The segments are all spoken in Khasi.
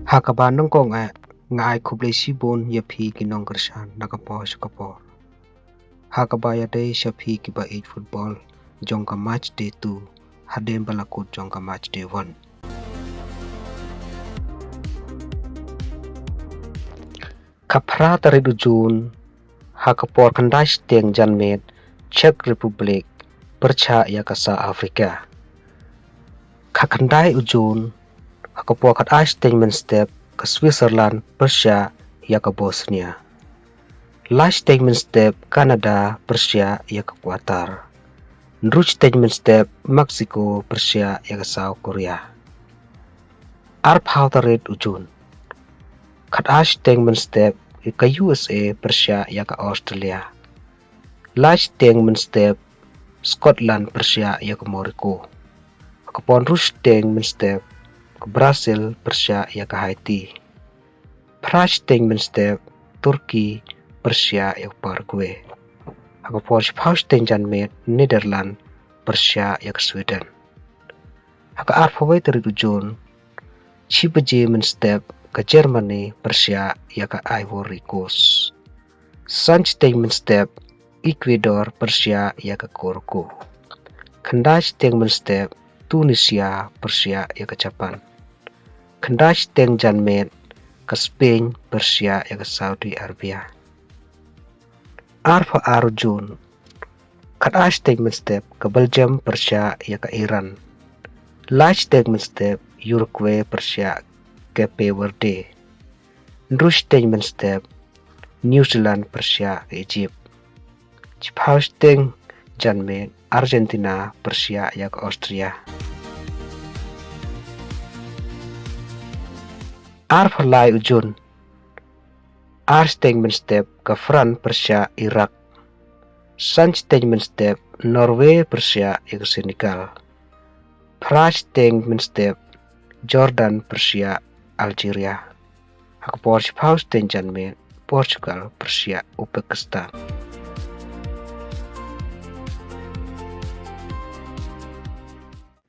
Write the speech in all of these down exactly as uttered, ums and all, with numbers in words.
Ha kaba nyngkong eh, nga ai khublei shibun ïa phi ki nongkyrshan na ka por sha ka por. Ha kaba ïadei sha phi kiba ïeit football jong ka match day two hadien ba la kut jong ka match day one. Ka phra tarik u Jun, ha ka por khyndai shiteng janmiet, Czech Republic pyrshah ïa ka South Africa. Ka khyndai u Jun, ha ka por khatar shiteng mynstep, ka Switzerland pyrshah ïa ka Bosnia. Lai shiteng mynstep, Canada pyrshah ïa ka Qatar. Hynriew shiteng mynstep, Mexico pyrshah ïa ka South Korea. Arphew tarik u Jun, khatar shiteng mynstep, ka U S A pyrshah ïa ka Australia. Lai shiteng mynstep, Scotland pyrshah ïa ka Morocco. Ha ka por hynriew shiteng mynstep, ka Brazil pyrshah ïa ka Haiti. Phra shiteng mynstep, Turkey pyrshah ïa ka Paraguay. Ha ka por shiphew shiteng janmiet, Netherlands pyrshah ïa ka Sweden. Ha ka arphew wei tarik u Jun, shi baje mynstep, ka Germany pyrshah ïa ka Ivory Coast. San shiteng mynstep, Ecuador pyrshah ïa ka Curacao. Khyndai shiteng mynstep, Tunisia pyrshah ïa ka Japan. Khyndai shiteng janmiet, ka Spain pyrshah ïa ka Saudi Arabia. Arphew ar u Jun, khatar shiteng mynstep, ka Belgium pyrshah ïa ka Iran. Lai shiteng mynstep, Uruguay pyrshah Cape Verde. Hynriew shiteng mynstep, New Zealand pyrshah ïa ka Egypt. Shiphew shiteng janmiet, Argentina pyrshah ïa ka Austria. Arphew lai u Jun, ar shiteng mynstep, ka France pyrshah Iraq. San shiteng mynstep, Norway pyrshah ïa ka Senegal. Phra shiteng mynstep, Jordan pyrshah Algeria. Ha ka por shiphew shiteng janmiet, Portugal pyrshah Uzbekistan.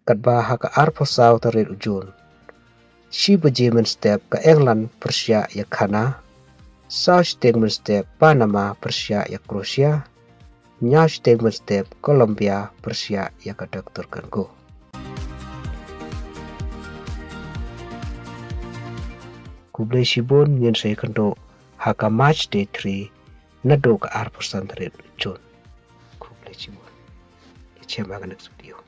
Katba ha ka arphew saw tarik u Jun, shi baje mynstep, ka England pyrshah ïa ka Ghana. Saw shiteng mynstep, Panama pyrshah ïa ka Croatia. Hynñiew shiteng mynstep, Colombia pyrshah ïa ka Doctor Congo. Khublei shibun, ngin sa ïakynduh ha ka match day three naduh ka arphew san tarik Jun. Khublei shibun. Ïa chem ha ka next video.